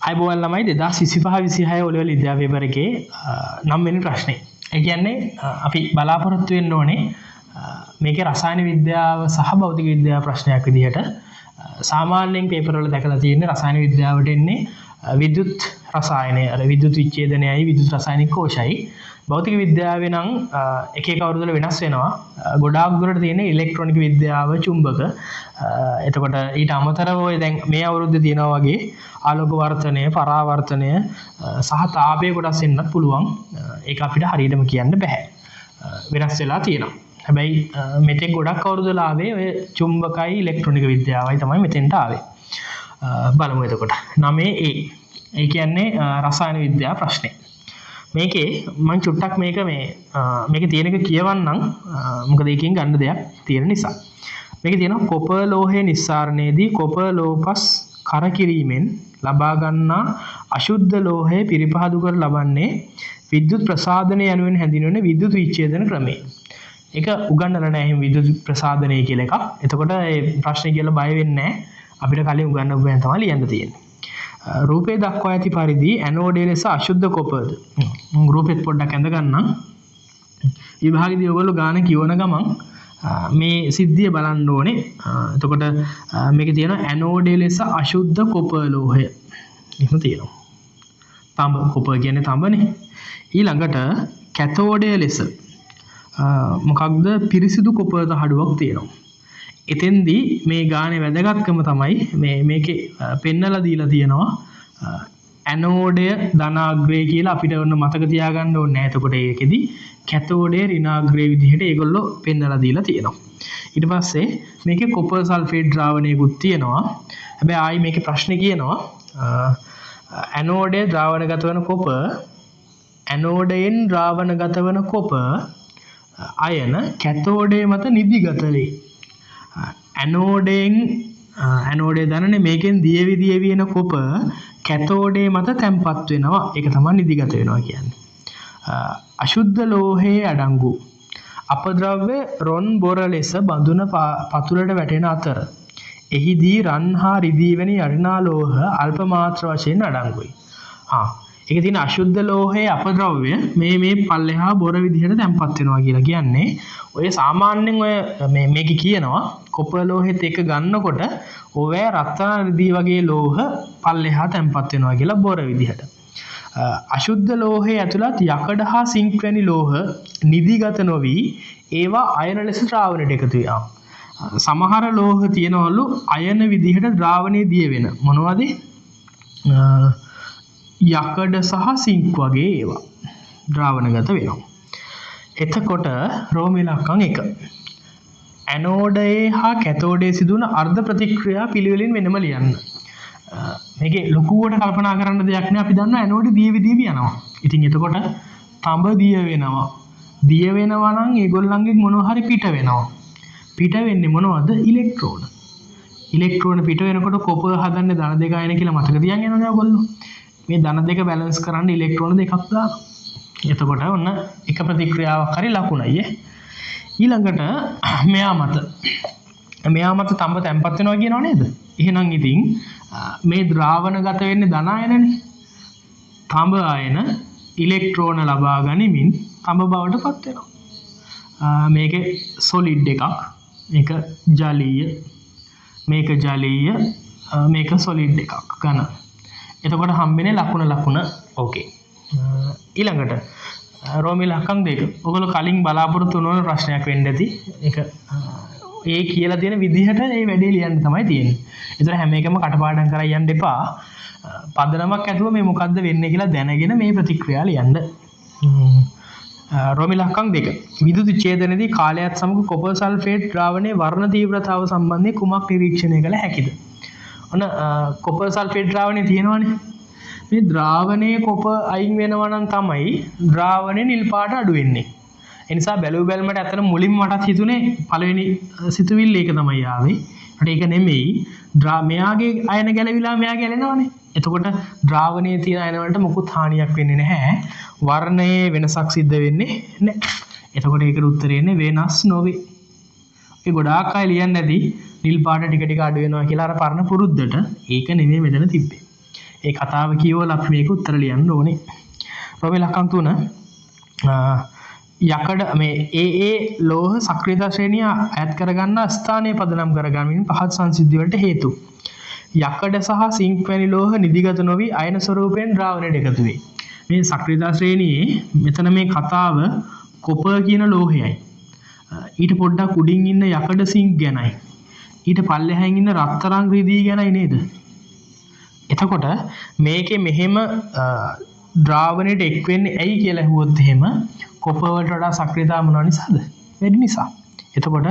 අයබෝවන් ළමයි 2025 26 ඔලෙවල් විද්‍යා පේපර් එකේ 9 වෙනි ප්‍රශ්නේ. ඒ කියන්නේ අපි බලාපොරොත්තු වෙන්න ඕනේ මේකේ රසායන විද්‍යාව සහ භෞතික විද්‍යාව ප්‍රශ්නයක් විදිහට. සාමාන්‍යයෙන් පේපර් වල දැකලා තියෙන්නේ රසායන විද්‍යාවට එන්නේ විද්‍යුත් රසායනය, අර විද්‍යුත් විච්ඡේදනයයි විද්‍යුත් රසායනික කෝෂයි. භෞතික විද්‍යාවේ නම් එක එක අවුරුදු වල වෙනස් වෙනවා. ගොඩාක් දුරට තියෙන්නේ ඉලෙක්ට්‍රොනික විද්‍යාව, චුම්බක. එතකොට ඊට අමතරව ඔය දැන් මේ අවුරුද්දේ තියෙනවා වගේ ආලෝක වර්තනය, පරාවර්තනය සහ තාපය කොටස් එන්නත් පුළුවන්. ඒක අපිට හරියටම කියන්න බෑ. වෙනස් වෙලා තියෙනවා. හැබැයි මෙතෙක් ගොඩක් අවුරුදු වල ආවේ ඔය චුම්බකයි ඉලෙක්ට්‍රොනික විද්‍යාවයි තමයි මෙතෙන්ට ආවේ. බලමු එතකොට. 9A. ඒ කියන්නේ රසායන විද්‍යා ප්‍රශ්නේ. මේකේ මං චුට්ටක් මේක මේ මේකේ තියෙන එක කියවන්නම්, මොකද ඒකෙන් ගන්න දෙයක් තියෙන නිසා. මේකේ තියෙනවා කොපර් ලෝහය නිස්සාරණයේදී කොපර් ලෝපස් කරකිරීමෙන් ලබා ගන්නා අශුද්ධ ලෝහය පිරිපහදු කර ලබන්නේ විද්‍යුත් ප්‍රසාදනය යනුවෙන් හැඳින්වෙන විද්‍යුත් විච්ඡේදන ක්‍රමය. ඒක උගන්වලා නැහැ එහෙම විද්‍යුත් ප්‍රසාදනය කියලා එකක්. එතකොට මේ ප්‍රශ්නේ කියලා බය වෙන්නේ නැහැ. අපිට කලින් උගන්වපු බෑන් තමයි ලියන්න තියෙන්නේ. රූපේ දක්වා ඇති පරිදි ඇනෝඩය ලෙස අශුද්ධ කොපර්ද. මම රූපෙත් පොඩ්ඩක් ඇඳ ගන්නම්. විභාගෙදී ඔයගොල්ලෝ ගාන කියවන ගමන් මේ සිද්ධිය බලන්න ඕනේ. එතකොට මේකේ තියෙනවා ඇනෝඩය ලෙස අශුද්ධ කොපර් ලෝහය. එහෙම තියෙනවා. තඹ, කොපර් කියන්නේ තඹනේ. ඊළඟට කැතෝඩය ලෙස මොකක්ද පිරිසිදු කොපර් තහඩුවක් තියෙනවා. එතෙන්දී මේ ගානේ වැදගත්කම තමයි මේකේ පෙන්නලා දීලා තියෙනවා ඇනෝඩය ධනාග්‍රය කියලා අපිට ඔන්න මතක තියාගන්න ඕනේ නෑ. එතකොට ඒකෙදි කැතෝඩය ඍණාග්‍රය විදිහට ඒගොල්ලෝ පෙන්නලා දීලා තියෙනවා. ඊට පස්සේ මේකේ කොපර් සල්ෆේට් ද්‍රාවණයකුත් තියෙනවා. හැබැයි ආයි මේකේ ප්‍රශ්නේ කියනවා ඇනෝඩය ද්‍රාවණගත වන කොපර්, ඇනෝඩයෙන් ද්‍රාවණගත වන කොපර් අයන කැතෝඩය මත නිදිගත වේ. ඇනෝඩය දන්නනේ මේකෙන් දියවි දියවි එන කොපර් කැතෝඩය මත තැන්පත් වෙනවා. ඒක තමයි නිදිගත වෙනවා කියන්නේ. අශුද්ධ ලෝහයේ අඩංගු අපද්‍රව්‍ය රොන් බොර ලෙස බඳුන පතුලට වැටෙන අතර එහිදී රන් හා රිදී වැනි යටිනා ලෝහ අල්ප මාත්‍ර වශයෙන් අඩංගුයි. ඒකේ තියෙන අශුද්ධ ලෝහයේ අපද්‍රව්‍ය මේ පල්ලෙහා බොර විදිහට තැන්පත් වෙනවා කියලා කියන්නේ ඔය සාමාන්‍යයෙන් ඔය මේකේ කියනවා කොපර් ලෝහෙත් එක ගන්නකොට ඔය රත්තරන් රිදී වගේ ලෝහ පල්ලෙහා තැන්පත් වෙනවා කියලා බොර විදිහට. අශුද්ධ ලෝහයේ ඇතුළත් යකඩ හා සිංක් වැනි ලෝහ නිදිගත නොවි ඒවා අයන ලෙස ද්‍රාවණයට එකතු වේ. සමහර ලෝහ තියෙනවලු අයන විදිහට ද්‍රාවණයේ දිය වෙන. මොනවද? යකඩ සහ සිංක් වගේ ඒවා ද්‍රාවණගත වෙනවා. එතකොට රෝම ඉලක්කම් 1. ඇනෝඩයේ හා කැතෝඩයේ සිදුවන අර්ධ ප්‍රතික්‍රියා පිළිවෙලින් වෙනම ලියන්න. මේකේ ලොකුවට කල්පනා කරන්න දෙයක් නෑ. අපි දන්නවා ඇනෝඩේ දියවි දියවි යනවා. ඉතින් එතකොට තඹ දිය වෙනවා. දිය වෙනවා නම් ඒගොල්ලන්ගෙන් මොනවා හරි පිට වෙනවා. පිට වෙන්නේ මොනවද? ඉලෙක්ට්‍රෝන. ඉලෙක්ට්‍රෝන පිට වෙනකොට කොපර් හදන්නේ ධන දෙක අයන කියලා මතක තියන් යනවනේ ඔයගොල්ලෝ. මේ ධන දෙක බැලන්ස් කරන්න ඉලෙක්ට්‍රෝන දෙකක් දානවා. එතකොට ඔන්න එක ප්‍රතික්‍රියාවක් හරි ලකුණයි ඈ. ඊළඟට මෙයා මත තඹ තැන්පත් වෙනවා කියනව නේද? එහෙනම් ඉතින් මේ ද්‍රාවණගත වෙන්නේ ධන අයනනේ. තඹ අයන ඉලෙක්ට්‍රෝන ලබා ගනිමින් තඹ බවට පත් වෙනවා. මේකේ සොලිඩ් එකක්, මේක ජලීය, මේක ජලීය, මේක සොලිඩ් එකක් ඝන. එතකොට හම්බෙන්නේ ලකුණ ලකුණ ඕකේ. ඊළඟට රෝම ඉලක්කම් 2. ඔයගොල්ලෝ කලින් බලාපොරොත්තු නොවන ප්‍රශ්නයක් වෙන්න ඇති. ඒක ඒ කියලා තියෙන විදිහට ඒ වැඩේ ලියන්න තමයි තියෙන්නේ. ඒතර හැම එකම කටපාඩම් කරලා යන්න එපා. පදනමක් ඇතුව මේ මොකද්ද වෙන්නේ කියලා දැනගෙන මේ ප්‍රතික්‍රියා ලියන්න. රෝම ඉලක්කම් 2. විද්‍යුත් විච්ඡේදනයේදී කාලයත් සමග කොපර් සල්ෆේට් ද්‍රාවණයේ වර්ණ තීව්‍රතාව සම්බන්ධයෙන් කුමක් නිරීක්ෂණය කළ හැකිද? ඔන්න කොපර් සල්ෆේට් ද්‍රාවණය තියෙනවනේ. මේ ද්‍රාවණයේ කොපර් අයින් වෙනවා නම් තමයි ද්‍රාවණය නිල් පාට අඩු වෙන්නේ. ඒ නිසා බැලුව බැලමට ඇත්තටම මුලින්ම මටත් හිතුනේ පළවෙනි සිතුවිල්ල ඒක තමයි ආවේ. ඒකට ඒක නෙමෙයි. මෙයාගේ අයන ගැලවිලා මෙයා ගැලෙනවනේ. එතකොට ද්‍රාවණයේ තියෙන අයන වලට මොකුත් හානියක් වෙන්නේ නැහැ. වර්ණයේ වෙනසක් සිද්ධ වෙන්නේ නැහැ. එතකොට ඒකට උත්තරේ එන්නේ වෙනස් නොවේ. ඒ ගොඩාක් අය ලියන්නේ නැති නිල් පාට ටික ටික අඩු වෙනවා කියලා අර පරණ පුරුද්දට. ඒක නෙමෙයි මෙතන තිබ්බේ. ඒ කතාව කියවලා අපි මේක උත්තර ලියන්න ඕනේ. රෝම ඉලක්කම් 3 යකඩ මේ ඒ ලෝහ සක්‍රියතා ශ්‍රේණිය ඈත් කරගන්න ස්ථානය පදනම් කරගනිමින් පහත් සංසිද්ධි වලට හේතු. යකඩ සහ සිංක් වැනි ලෝහ නිදිගත නොවි අයන ස්වරූපයෙන් ද්‍රාවණයට එකතු වේ. මේ සක්‍රියතා ශ්‍රේණියේ මෙතන මේ කතාව කොපර් කියන ලෝහයයි. ඊට පොඩ්ඩක් උඩින් ඉන්න යකඩ සිංක් ගැනයි. ඊට පල්ලෙහායින් ඉන්න රත්තරන් රිදී ගැනයි නේද? එතකොට මේකේ මෙහෙම ද්‍රාවණයට එක් වෙන්නේ ඇයි කියලා ඇහුවොත් එහෙම කොපර් වලට වඩා සක්‍රියතාව මොනවා නිසාද? වැඩි නිසා. එතකොට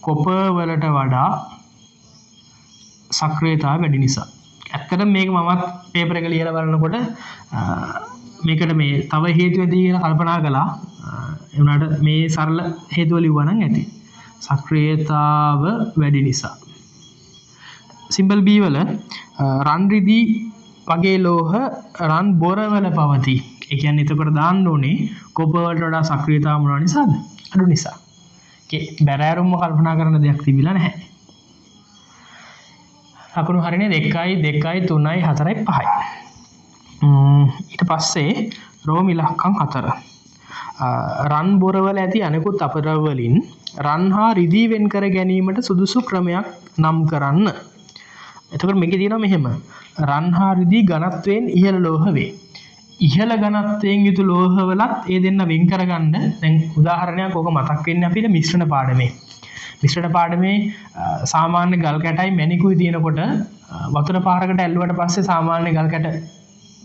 කොපර් වලට වඩා සක්‍රියතාව වැඩි නිසා. ඇත්තටම මේක මමත් පේපර් එක ලියලා බලනකොට මේකට මේ තව හේතු ඇති කියලා කල්පනා කළා. ඒ වුණාට මේ සරල හේතුව ලිව්වා නම් ඇති. සක්‍රියතාව වැඩි නිසා. සිම්පල් B වල රන් රිදී වගේ ලෝහ රන් බොර වල පවතී. ඒ කියන්නේ එතකොට දාන්න ඕනේ කොපර් වලට වඩා සක්‍රියතාව මොනවා නිසාද? අඩු නිසා. ඒකේ බැරෑරුම්ම කල්පනා කරන දෙයක් තිබිලා නැහැ. ලකුණු හරිනේ 2යි 2යි 3යි 4යි 5යි. ඊට පස්සේ රෝම ඉලක්කම් 4. රන් බොරවල ඇති අනෙකුත් අපද්‍රව්‍ය වලින් රන් හා රිදී වෙන් කර ගැනීමට සුදුසු ක්‍රමයක් නම් කරන්න. එතකොට මේකේ තියෙනවා මෙහෙම. රන් හා රිදී ඝනත්වයෙන් ඉහළ ලෝහ වේ. ඉහළ ඝනත්වයෙන් යුතු ලෝහවලත් ඒ දෙන්න වෙන් කරගන්න. දැන් උදාහරණයක් ඕක මතක් වෙන්නේ අපිට මිශ්‍රණ පාඩමේ. මිශ්‍රණ පාඩමේ සාමාන්‍ය ගල් කැටයි මැණිකුයි තියෙනකොට වතුර පාරකට ඇල්ලුවට පස්සේ සාමාන්‍ය ගල් කැට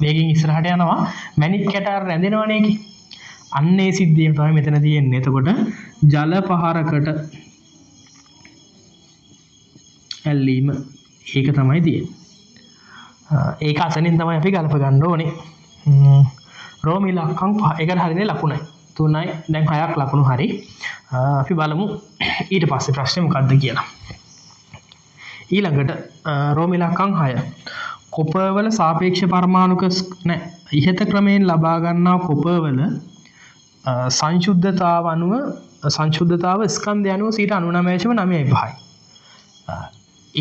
වේගෙන් ඉස්සරහට යනවා. මැණික් කැට අර රැඳෙනවනේ ඒකේ. අන්න ඒ සිද්ධියම තමයි මෙතන තියෙන්නේ. එතකොට ජල පහරකට ඇල්ලීම ඒක තමයි තියෙන්නේ. ඒක අතනින් තමයි අපි ගලප ගන්න ඕනේ. රෝම ඉලක්කම් 5. ඒකට හරිනේ ලකුණයි. 3යි දැන් 6ක් ලකුණු හරි. අපි බලමු ඊට පස්සේ ප්‍රශ්නේ මොකද්ද කියලා. ඊළඟට රෝම ඉලක්කම් 6. කොපර් වල සාපේක්ෂ පරමාණුක නෑ ඉහත ක්‍රමයෙන් ලබා ගන්නා කොපර් වල සංශුද්ධතාව අනුව සංශුද්ධතාව ස්කන්ධය අනුව 99.95යි.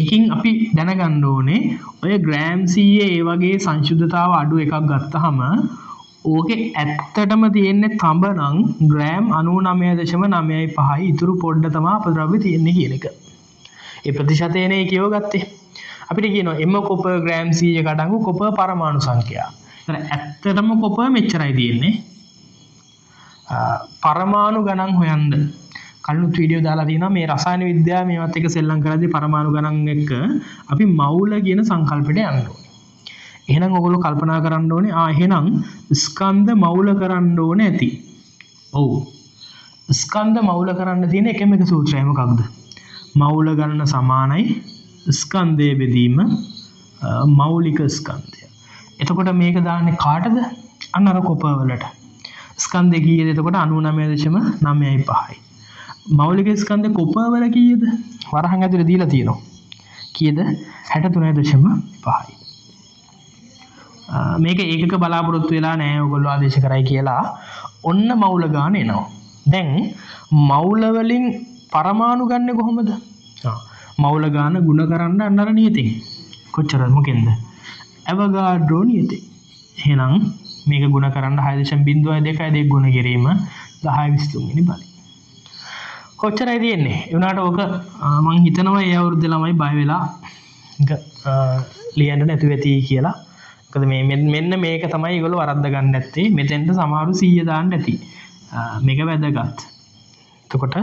ඒකින් අපි දැනගන්න ඕනේ ඔය ග්‍රෑම් 100 ඒ වගේ සංශුද්ධතාව අඩු එකක් ගත්තහම ඕකේ ඇත්තටම තියෙන්නේ තඹ නම් ග්‍රෑම් 99.95යි ඉතුරු පොඩ්ඩ තමයි අපද්‍රව්‍ය තියෙන්නේ කියන එක. ඒ ප්‍රතිශතයනේ කියව ගත්තේ. අපිට කියනවා එම කොපර් ග්‍රෑම් 100 අඩංගු කොපර් පරමාණු සංඛ්‍යාව. එතන ඇත්තටම කොපර් මෙච්චරයි තියෙන්නේ. පරමාණු ගණන් හොයන්න කලිනුත් වීඩියෝ දාලා තියෙනවා මේ රසායන විද්‍යාව මේවත් එක්ක සෙල්ලම් කරද්දී පරමාණු ගණන් එක්ක අපි මවුල කියන සංකල්පෙට යන්න ඕනේ. එහෙනම් ඔයගොල්ලෝ කල්පනා කරන්න ඕනේ එහෙනම් ස්කන්ධ මවුල කරන්න ඕනේ ඇති. ඔව්. ස්කන්ධ මවුල කරන්න තියෙන එකම එක සූත්‍රය මොකක්ද? මවුල ගණන සමානයි ස්කන්ධය බෙදීම මෞලික ස්කන්ධය. එතකොට මේක දාන්නේ කාටද? අන්න අර කොපර් වලට. ස්කන්ධය කීයද? එතකොට 99.95යි. මෞලික ස්කන්ධ කොපර් වල කීයද? වරහන් ඇතුලේ දීලා තියෙනවා. කීයද? 63.5යි. මේක ඒකක බලාපොරොත්තු වෙලා නෑ ඔයගොල්ලෝ ආදේශ කරයි කියලා. ඔන්න මවුල ගාන එනවා. දැන් මවුල වලින් පරමාණු ගන්නෙ කොහොමද? මවුල ගාන ගුණ කරන්න අන්න අර නියතෙන්. කොච්චරද මොකෙන්ද? ඇවගාඩ්‍රෝ නියතෙන්. එහෙනම් මේක ගුණ කරන්න 6.02 ගුණ කිරීම 10.23 වෙනි බලය. කොච්චරයි තියෙන්නේ? ඒ වුණාට ඕක මං හිතනවා ඒ අවුරුද්දේ ළමයි බය වෙලා ඒක ලියන්න නැතුව ඇති කියලා. මොකද මේ මෙන්න මේක තමයි ඒගොල්ලෝ වරද්ද ගන්න නැත්තේ. මෙතෙන්ට සමහරු 100 දාන්න ඇති. මේක වැදගත්. එතකොට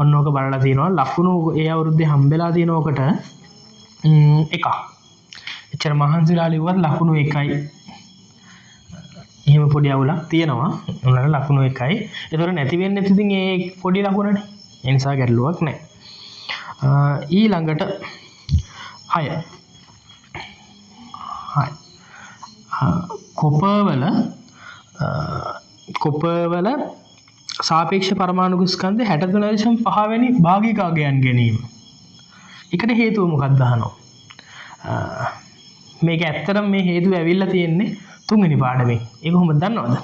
ඔන්න ඕක බලලා තියෙනවා ලකුණු ඒ අවුරුද්දේ හම්බෙලා තියෙන ඕකට එකක්. එච්චර මහන්සිලා ලිව්වත් ලකුණු එකයි. එහෙම පොඩි අවුලක් තියෙනවා. උනාට ලකුණු එකයි. ඒතකොට නැති වෙන්නේ නැති ඉතින් ඒ පොඩි ලකුණනේ. ඒ නිසා ගැටලුවක් නැහැ. ඊළඟට 6. 6. කොපර් වල සාපේක්ෂ පරමාණුක ස්කන්ධ 63.5 වැනි භාගිකාගයන් ගැනීම. ඒකට හේතුව මොකක්ද අහනවා. මේක ඇත්තටම මේ හේතුව ඇවිල්ලා තියෙන්නේ තුන්වෙනි පාඩමෙන්. ඒක කොහොමද දන්නවද?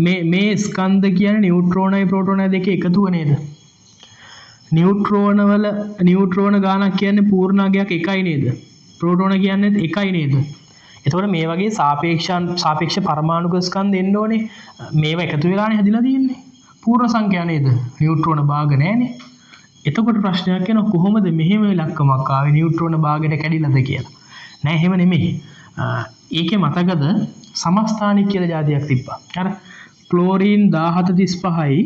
මේ මේ ස්කන්ධ කියන්නේ නියුට්‍රෝනයි ප්‍රෝටෝනයි දෙක එකතුව නේද? නියුට්‍රෝන වල නියුට්‍රෝන ගානක් කියන්නේ පූර්ණාංගයක් එකයි නේද? ප්‍රෝටෝන කියන්නේ 1යි නේද? එතකොට මේ වගේ සාපේක්ෂ පරමාණුක ස්කන්ධ එන්න ඕනේ. මේවා එකතු වෙලානේ හැදිලා තියෙන්නේ. පූර්ණ සංඛ්‍යා නේද? නියුට්‍රෝන භාග නෑනේ. එතකොට ප්‍රශ්නයක් එනවා කොහොමද මෙහෙම ඉලක්කමක් ආවේ නියුට්‍රෝන භාගයට කැඩිලාද කියලා. නෑ එහෙම නෙමෙයි. ඒකේ මතකද සමස්ථානික කියලා જાතියක් තිබ්බා. අර ක්ලෝරීන් 1735යි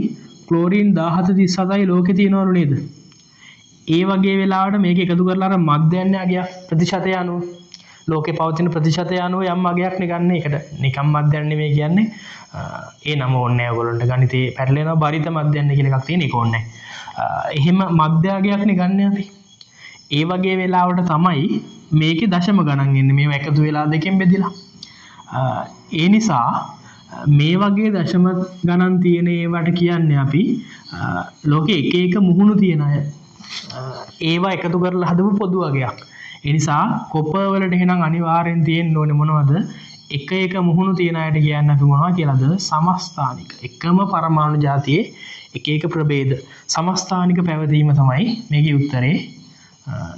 ක්ලෝරීන් 1737යි ලෝකේ තියෙනවලු නේද? ඒ වගේ වෙලාවට මේක එකතු කරලා අර මධ්‍යන්‍ය අගයක් ප්‍රතිශතය අනුව ලෝකේ පවතින ප්‍රතිශතය අනුව යම් අගයක් නේ ගන්න. ඒකට නිකම් මධ්‍යන්‍ය නෙමෙයි කියන්නේ. ඒ නම ඕනේ නෑ ඔයගොල්ලන්ට. ගණිතේ පැටලෙනවා බරිත මධ්‍යන්‍ය කියලා එකක් තියෙන එක ඕනේ නෑ. එහෙම මධ්‍යාගයක් නේ ගන්න අපි. ඒ වගේ වෙලාවට තමයි මේකේ දශම ගණන් එන්නේ. මේවා එකතු වෙලා දෙකෙන් බෙදිලා. ඒ නිසා මේ වගේ දශම ගණන් තියෙන ඒවට කියන්නේ අපි ලෝකේ එක එක මුහුණු තියෙන අය ඒවා එකතු කරලා හදපු පොදු වගයක්. ඒ නිසා කොපර් වලට එහෙනම් අනිවාර්යෙන් තියෙන්න ඕනේ මොනවද? එක එක මුහුණු තියෙන අයට කියන්නේ අපි මොනවා කියලාද? සමස්ථානික. එකම පරමාණු ජාතියේ එක එක ප්‍රභේද සමස්ථානික පැවතීම තමයි මේකේ උත්තරේ.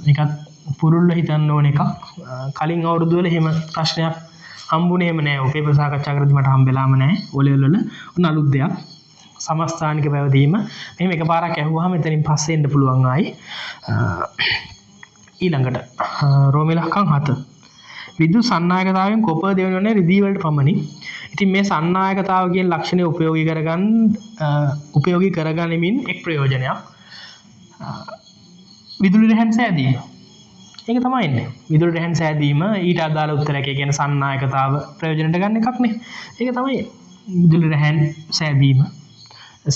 මේකත් පුරුල්ල හිතන්න ඕන එකක්. කලින් අවුරුදු වල එහෙම ප්‍රශ්නයක් හම්බුනේම නෑ. ඔය පේපර් සාකච්ඡා කරද්දි මට හම්බෙලාම නෑ. ඔය ලෙවල් වල ඔන්න අලුත් දෙයක්. සමස්ථානික පැවතීම. මෙහෙම එකපාරක් ඇහුවාම එතනින් පස්සේ එන්න පුළුවන් ආයි. ඊළඟට රෝම ඉලක්කම් 7. විද්‍යුත් සන්නායකතාවයෙන් කොපර් දෙවෙනි වන්නේ රිදී වලට පමණි. ඉතින් මේ සන්නායකතාව කියන ලක්ෂණය උපයෝගී කරගනිමින් එක් ප්‍රයෝජනයක් විදුලි රැහන් සෑදීම. ඒක තමයි එන්නේ. විදුලි රැහන් සෑදීම ඊට අදාළ උත්තරයක්. ඒ කියන්නේ සන්නායකතාව ප්‍රයෝජනට ගන්න එකක් නේ. ඒක තමයි විදුලි රැහන් සෑදීම,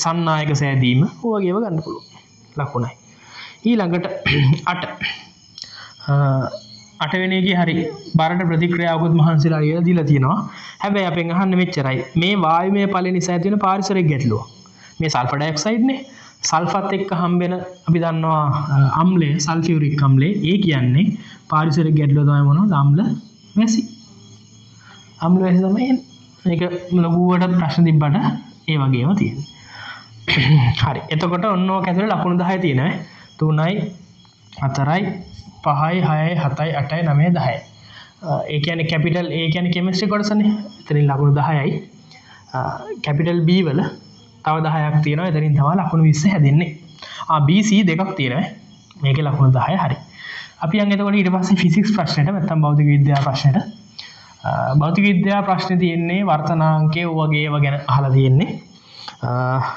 සන්නායක සෑදීම ඔය වගේ ඒවා ගන්න පුළුවන් ලකුණයි. ඊළඟට 8. අටවෙනි එකේ හරි බරට ප්‍රතික්‍රියාවකුත් මහන්සිලා ලියලා දීලා තියෙනවා. හැබැයි අපෙන් අහන්නේ මෙච්චරයි. මේ වායුමය ඵලය නිසා ඇති වෙන පාරිසරික ගැටලුව. මේ සල්ෆර් ඩයොක්සයිඩ් නේ. සල්ෆත් එක්ක හම්බෙන අපි දන්නවා අම්ලය, සල්ෆියුරික් අම්ලය. ඒ කියන්නේ පාරිසරික ගැටලුව තමයි මොනවද? අම්ල වැසි. අම්ල වැසි තමයි එන්නේ. මේක ලොකුවට ප්‍රශ්න තිබ්බට ඒ වගේම තියෙන්නේ. හරි. එතකොට ඔන්න ඔක ඇතුලේ ලකුණු 10 තියෙනවා. 3යි 4යි 5යි 6යි 7යි 8යි 9යි 10යි. ඒ කියන්නේ කැපිටල් ඒ කියන්නේ කෙමිස්ට්‍රි කොටසනේ. එතනින් ලකුණු 10යි. කැපිටල් B වල තව 10ක් තියෙනවා. එතනින් තමයි ලකුණු 20 හැදෙන්නේ. B C දෙකක් තියෙනවා. මේකේ ලකුණු 10 හරි. අපි යන් එතකොට ඊට පස්සේ ෆිසික්ස් ප්‍රශ්නෙට නැත්නම් භෞතික විද්‍යාව ප්‍රශ්නෙට. භෞතික විද්‍යාව ප්‍රශ්නේ තියෙන්නේ වර්තනාංකය ඔය වගේ ඒවා ගැන අහලා තියෙන්නේ.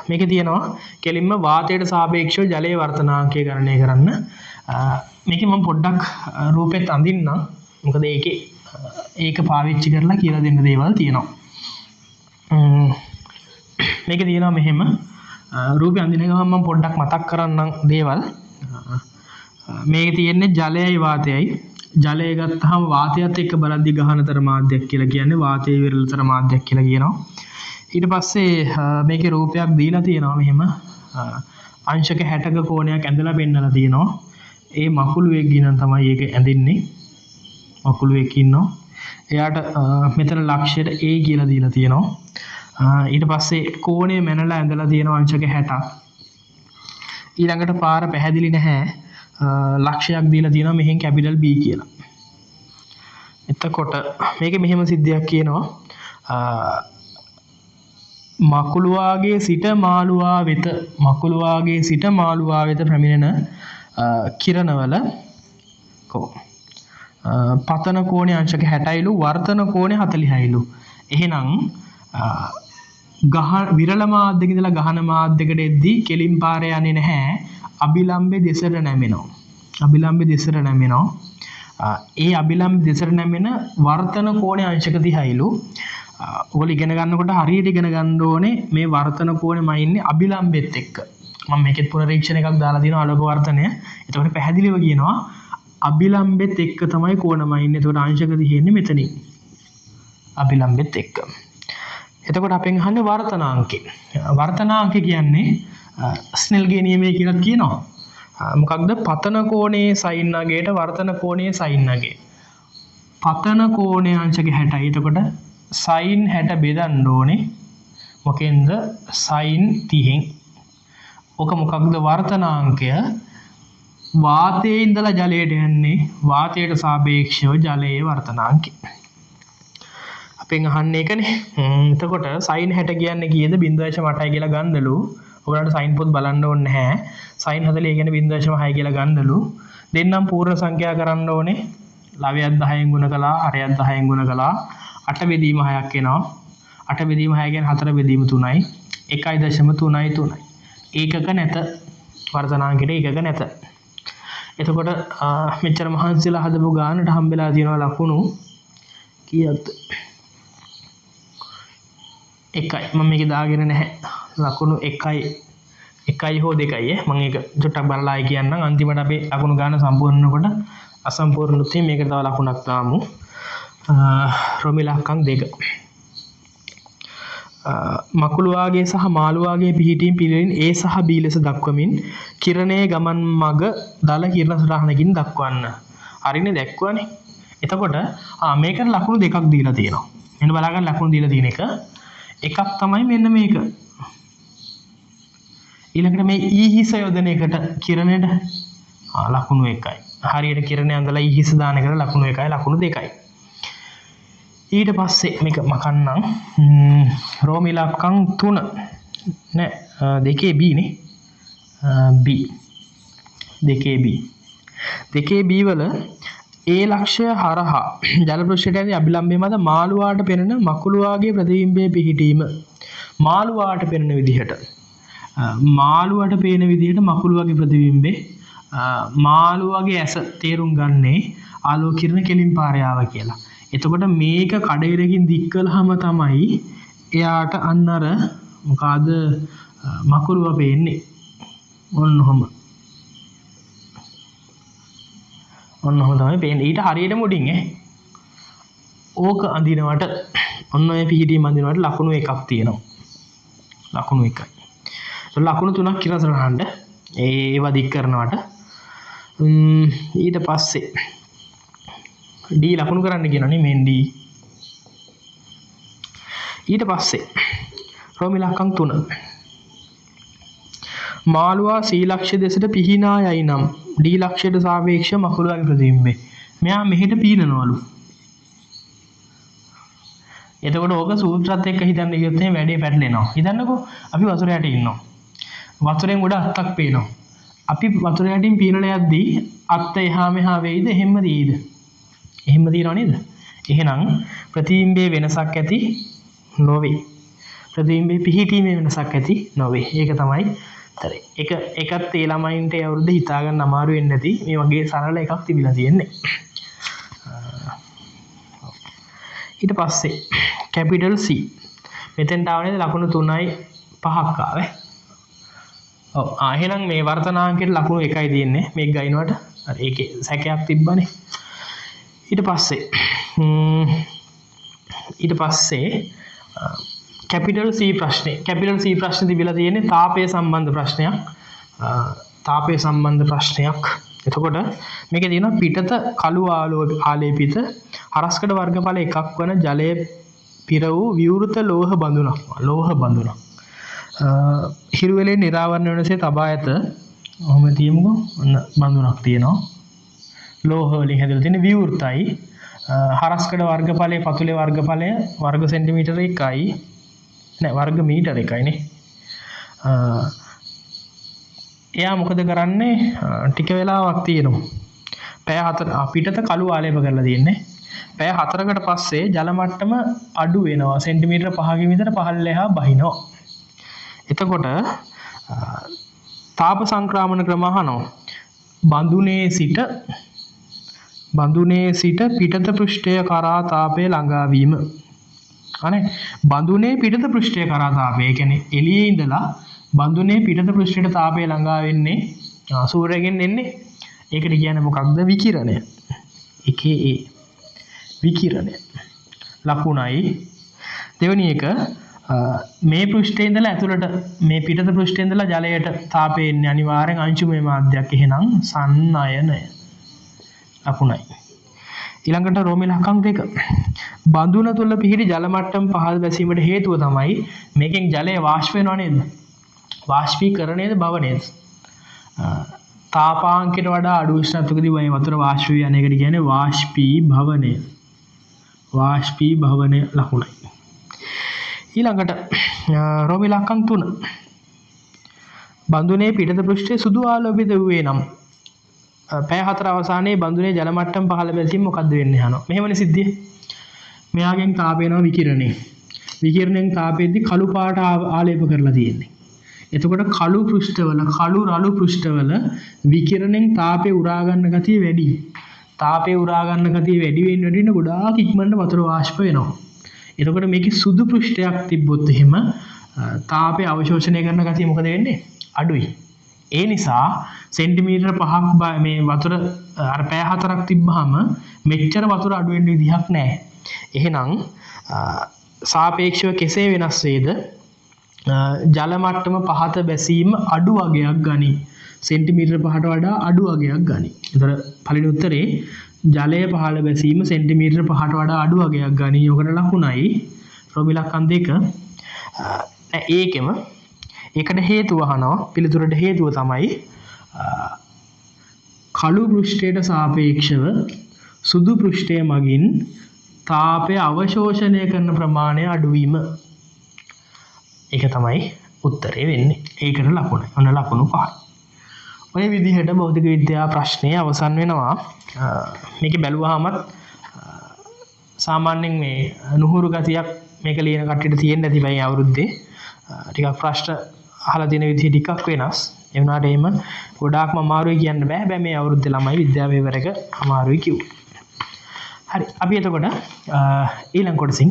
මේකේ තියෙනවා කෙලින්ම වාතයට සාපේක්ෂව ජලයේ වර්තනාංකය ගණනය කරන්න. මේකේ මම පොඩ්ඩක් රූපෙත් අඳින්නම්. මොකද ඒකේ ඒක පාවිච්චි කරලා කියලා දෙන්න දේවල් තියෙනවා. මේකේ තියෙනවා මෙහෙම රූපෙ අඳින ගමන් මම පොඩ්ඩක් මතක් කරන්නම් දේවල්. මේකේ තියෙන්නේ ජලයයි වාතයයි. ජලය ගත්තාම වාතයත් එක්ක බලද්දි ගහනතර මාධ්‍යයක් කියලා කියන්නේ වාතයේ විරලතර මාධ්‍යයක් කියලා කියනවා. ඊට පස්සේ මේකේ රූපයක් දීලා තියෙනවා මෙහෙම අංශක 60ක කෝණයක් ඇඳලා පෙන්නලා තියෙනවා. ඒ මකුළුවෙක් ගිනන් තමයි ඒක ඇඳින්නේ. මකුළුවෙක් ඉන්නවා. එයාට මෙතන ලක්ෂයට A කියලා දීලා තියෙනවා. ඊට පස්සේ කෝණය මැනලා ඇඳලා තියෙනවා අංශක 60ක්. ඊළඟට පාර පැහැදිලි නැහැ. ලක්ෂයක් දීලා තියෙනවා මෙහෙන් කැපිටල් B කියලා. එතකොට මේකේ මෙහෙම සිද්ධියක් කියනවා. මකුළුවාගේ සිට මාළුවා වෙත මකුළුවාගේ සිට මාළුවා වෙත පැමිණෙන කිරණවල පතන කෝණය අංශක 60යිලු වර්තන කෝණය 40යිලු. එහෙනම් ගහ විරල මාධ්‍යක ඉඳලා ගහන මාධ්‍යකට එද්දී කෙලින් පාර යන්නේ නැහැ. අභිලම්භයේ දෙසට නැමෙනවා. අභිලම්භයේ දෙසට නැමෙනවා. ඒ අභිලම්භ දෙසට නැමෙන වර්තන කෝණය අංශක 30යිලු. ඔයගොල්ලෝ ඉගෙන ගන්නකොට හරියට ඉගෙන ගන්න ඕනේ මේ වර්තන කෝණෙමයි ඉන්නේ අභිලම්භෙත් එක්ක. මම මේකෙත් පුනරීක්ෂණ එකක් දාලා තියෙනවා ආලෝක වර්තනය. එතකොට පැහැදිලිව කියනවා අභිලම්භෙත් එක්ක තමයි කෝණමයි ඉන්නේ. එතකොට අංශක 30 එන්නේ මෙතනින්. අභිලම්භෙත් එක්ක. එතකොට අපෙන් අහන්නේ වර්තනාංකය. වර්තනාංකය කියන්නේ ස්නෙල්ගේ නියමය කියලාත් කියනවා. මොකක්ද? පතන කෝණයේ සයින් අගයට වර්තන කෝණයේ සයින් අගය. පතන කෝණය අංශක 60යි. එතකොට සයින් 60 බෙදන්න ඕනේ මොකෙන්ද? සයින් 30න්. ඔක මොකක්ද වර්තනාංකය? වාතයේ ඉඳලා ජලයට යන්නේ වාතයට සාපේක්ෂව ජලයේ වර්තනාංකය. අපෙන් අහන්නේ ඒකනේ. එතකොට සයින් 60 කියන්නේ කීයද? 0.8යි කියලා ගන්නලු. ඔයාලට සයින් පොත් බලන්න ඕනේ නැහැ. සයින් 40 කියන්නේ 0.6 කියලා ගන්නලු. දෙන්නම් පූර්ණ සංඛ්‍යා කරන්න ඕනේ. ලවයක් 10න් ගුණ කළා, අරයක් 10න් ගුණ කළා. 8 බෙදීම 6ක් එනවා. 8 බෙදීම 6 කියන්නේ 4 බෙදීම 3යි. 1.33. ඒකක නැත. වර්තනාංකයට ඒකක නැත. එතකොට මෙච්චර මහන්සිලා හදපු ගානට හම්බෙලා තියෙනවා ලකුණු කීයක්ද? 1යි. මම මේක දාගෙන නැහැ. ලකුණු 1යි 1යි හෝ 2යි ඈ. මම ඒක චුට්ටක් බලලා ආයි කියන්නම්. අන්තිමට අපේ ලකුණු ගාන සම්පූර්ණ වෙනකොට අසම්පූර්ණුත් මේකට තව ලකුණක් දාමු. රොමිලක්කම් 2. මකුළුවාගේ සහ මාළුවාගේ පිහිටීම් පිළිවෙලින් A සහ B ලෙස දක්වමින් කිරණයේ ගමන් මග දල කිරණ සටහනකින් දක්වන්න. හරිනේ දැක්වුවානේ. එතකොට මේකට ලකුණු දෙකක් දීලා තියෙනවා. මෙන්න බලාගන්න ලකුණු දීලා තියෙන එක. එකක් තමයි මෙන්න මේක. ඊළඟට මේ E හිස යොදන එකට කිරණයට ලකුණු 1යි. හරියට කිරණය ඇඳලා E හිස දාන එකට ලකුණු 1යි ලකුණු 2යි. ඊට පස්සේ මේක මකන්නම් රෝම ඉලක්කම් 3 නෑ 2 B නේ B 2 B 2 B වල A ලක්ෂය හරහා ජල පෘෂ්ඨයට ඇති අභිලම්භය මත මාළුවාට පෙනෙන මකුළුවාගේ ප්‍රතිබිම්බයේ පිහිටීම. මාළුවාට පෙනෙන විදිහට මාළුවාට පේන විදිහට මකුළුවාගේ ප්‍රතිබිම්බේ මාළුවාගේ ඇස තේරුම් ගන්නේ ආලෝක කිරණ කෙලින් පාර යාව කියලා. එතකොට මේක කඩිරකින් දික් කළාම තමයි එයාට අන්න අර මොකාද මකුළුවා පේන්නේ. ඔන්න ඔහොම. ඔන්න ඔහොම තමයි පේන්නේ. ඊට හරියටම උඩින් ඈ. ඕක අඳිනවට ඔන්න ඔය පිහිටීම අඳිනවට ලකුණු එකක් තියෙනවා. ලකුණු එකයි. ලකුණු තුනක් කියලා සරහඬ ඒවා දික් කරනවට. ඊට පස්සේ D ලකුණු කරන්න කියනනේ මෙන් D. ඊට පස්සේ රෝම ඉලක්කම් 3. මාළුවා C ලක්ෂ්‍ය දෙසට පිහිනා යයි නම් D ලක්ෂ්‍යයට සාපේක්ෂව මකුළුවාගේ ප්‍රතිබිම්බය. මෙයා මෙහෙට පීනනවලු. එතකොට ඕක සූත්‍රات එක්ක හිතන්න ගියොත් එහෙම වැඩේ පැටලෙනවා. හිතන්නකෝ අපි වතුර යට ඉන්නවා. වතුරෙන් උඩ අත්තක් පේනවා. අපි වතුර යටින් පීනලා යද්දී අත්ත එහා මෙහා වෙයිද එහෙම්ම තියෙයිද? එහෙම්ම තියෙනව නේද? එහෙනම් ප්‍රතිබිම්බයේ වෙනසක් ඇති නොවේ. ප්‍රතිබිම්බයේ පිහිටීමේ වෙනසක් ඇති නොවේ. ඒක තමයි උත්තරේ. එක එකත් ඒ ළමයින්ට ඒ අවුරුද්ද හිතා ගන්න අමාරු වෙන්නේ නැති මේ වගේ සරල එකක් තිබිලා තියෙන්නේ. ඊට පස්සේ කැපිටල් C. මෙතෙන්ට ආව නේද ලකුණු 3යි 5ක් ආවේ. ඔව් එහෙනම් මේ වර්තනාංකයට ලකුණු 1යි තියෙන්නේ. මේක ගයින්වට අර ඒකේ සැකයක් තිබ්බනේ. ඊට පස්සේ කැපිටල් C ප්‍රශ්නේ. කැපිටල් C ප්‍රශ්නේ තිබිලා තියෙන්නේ තාපය සම්බන්ධ ප්‍රශ්නයක්. තාපය සම්බන්ධ ප්‍රශ්නයක්. එතකොට මේකේ තියෙනවා පිටත කළු ආලේපිත හරස්කඩ වර්ගඵල එකක් වන ජලය පිර වූ විවෘත ලෝහ බඳුනක්. ලෝහ බඳුනක්. හිරු වෙලේ නිරාවරණය වෙනසේ තබා ඇත. ඔහොම තියමුකෝ. ඔන්න බඳුනක් තියෙනවා. ලෝහ වලින් හැදලා තියෙන විවෘතයි. හරස්කඩ වර්ගඵලයේ පතුලේ වර්ගඵලය වර්ග සෙන්ටිමීටර 1යි. නෑ වර්ග මීටර 1යි නේ. එයා මොකද කරන්නේ? ටික වෙලාවක් තියෙනවා. පැය 4 පිටත කළු ආලේප කරලා තියෙන්නේ. පැය 4කට පස්සේ ජල මට්ටම අඩු වෙනවා. සෙන්ටිමීටර 5කින් විතර පහළ එහා බහිනවා. එතකොට තාප සංක්‍රමණ ක්‍රම අහනවා. බඳුනේ සිට පිටත පෘෂ්ඨය කරා තාපය ළඟා වීම. අනේ බඳුනේ පිටත පෘෂ්ඨය කරා තාපය. ඒ කියන්නේ එළියේ ඉඳලා බඳුනේ පිටත පෘෂ්ඨයට තාපය ළඟා වෙන්නේ සූර්යයෙන් එන්නේ. ඒකට කියන්නේ මොකක්ද? විකිරණය. එකේ ඒ විකිරණය. ලකුණයි. දෙවෙනි එක මේ පෘෂ්ඨයේ ඉඳලා ඇතුළට මේ පිටත පෘෂ්ඨයේ ඉඳලා ජලයට තාපය එන්නේ අනිවාර්යෙන් අංශුමය මාධ්‍යයක්. එහෙනම් සන්නයනය. ලකුණයි. ඊළඟට රෝම ඉලක්කම් 2. බඳුන තුල පිහිටි ජල මට්ටම පහළ බැසීමට හේතුව තමයි මේකෙන් ජලය වාෂ්ප වෙනව නේද? වාෂ්පීකරණයද භවනයද? තාපාංකයට වඩා අඩු උෂ්ණත්වයකදී මේ වතුර වාෂ්ප වී යන එකට කියන්නේ වාෂ්පීභවනය. වාෂ්පීභවනය ලකුණයි. ඊළඟට රෝම ඉලක්කම් 3. බඳුනේ පිටත පෘෂ්ඨයේ සුදු ආලෝකිත වූයේ නම් පැය 4 අවසානයේ බඳුනේ ජල මට්ටම පහළ බැසීම මොකද්ද වෙන්නේ අහනවා. මෙහෙමනේ සිද්ධිය. මෙයාගෙන් තාපය එනවා විකිරණේ. විකිරණයෙන් තාපෙද්දි කළු පාට ආලේප කරලා තියෙන්නේ. එතකොට කළු පෘෂ්ඨවල, කළු රළු පෘෂ්ඨවල විකිරණයෙන් තාපය උරා ගන්න ගතිය වැඩි. තාපය උරා ගන්න ගතිය වැඩි වෙන්න වැඩි වෙන්න ගොඩාක් ඉක්මනට වතුර වාෂ්ප වෙනවා. එතකොට මේකේ සුදු පෘෂ්ඨයක් තිබ්බොත් එහෙම තාපය අවශෝෂණය කරන ගතිය මොකද වෙන්නේ? අඩුයි. ඒ නිසා සෙන්ටිමීටර 5ක් මේ වතුර අර පැය 4ක් තිබ්බහම මෙච්චර වතුර අඩු වෙන්න විදිහක් නෑ. එහෙනම් සාපේක්ෂව කෙසේ වෙනස් වේද? ජල මට්ටම පහත බැසීම අඩු වගයක් ගනී. සෙන්ටිමීටර 5ට වඩා අඩු වගයක් ගනී. එතකොට පළවෙනි උත්තරේ ජලය පහළ බැසීම සෙන්ටිමීටර 5ට වඩා අඩු වගයක් ගනී. ඔකට ලකුණයි. රෝම ඉලක්කම් 2. ඒකෙම ඒකට හේතුව අහනවා. පිළිතුරට හේතුව තමයි කළු පෘෂ්ඨයට සාපේක්ෂව සුදු පෘෂ්ඨය මගින් තාපය අවශෝෂණය කරන ප්‍රමාණය අඩුවීම. ඒක තමයි උත්තරේ වෙන්නේ. ඒකට ලකුණ. ඔන්න ලකුණු 5. ඔය විදිහට භෞතික විද්‍යා ප්‍රශ්නය අවසන් වෙනවා. මේක බැලුවාමත් සාමාන්‍යයෙන් මේ නුහුරු ගතියක් මේක ලියන කට්ටියට තියෙන්න ඇති බයි අවුරුද්දේ. ටිකක් ප්‍රශ්න අහලා තියෙන විදිහ ටිකක් වෙනස්. ඒ වුණාට එහෙම ගොඩාක්ම අමාරුයි කියන්න බෑ. හැබැයි මේ අවුරුද්දේ ළමයි විද්‍යාව පේපර් එක අමාරුයි කිව්වා. හරි, අපි එතකොට ඊළඟ කොටසින්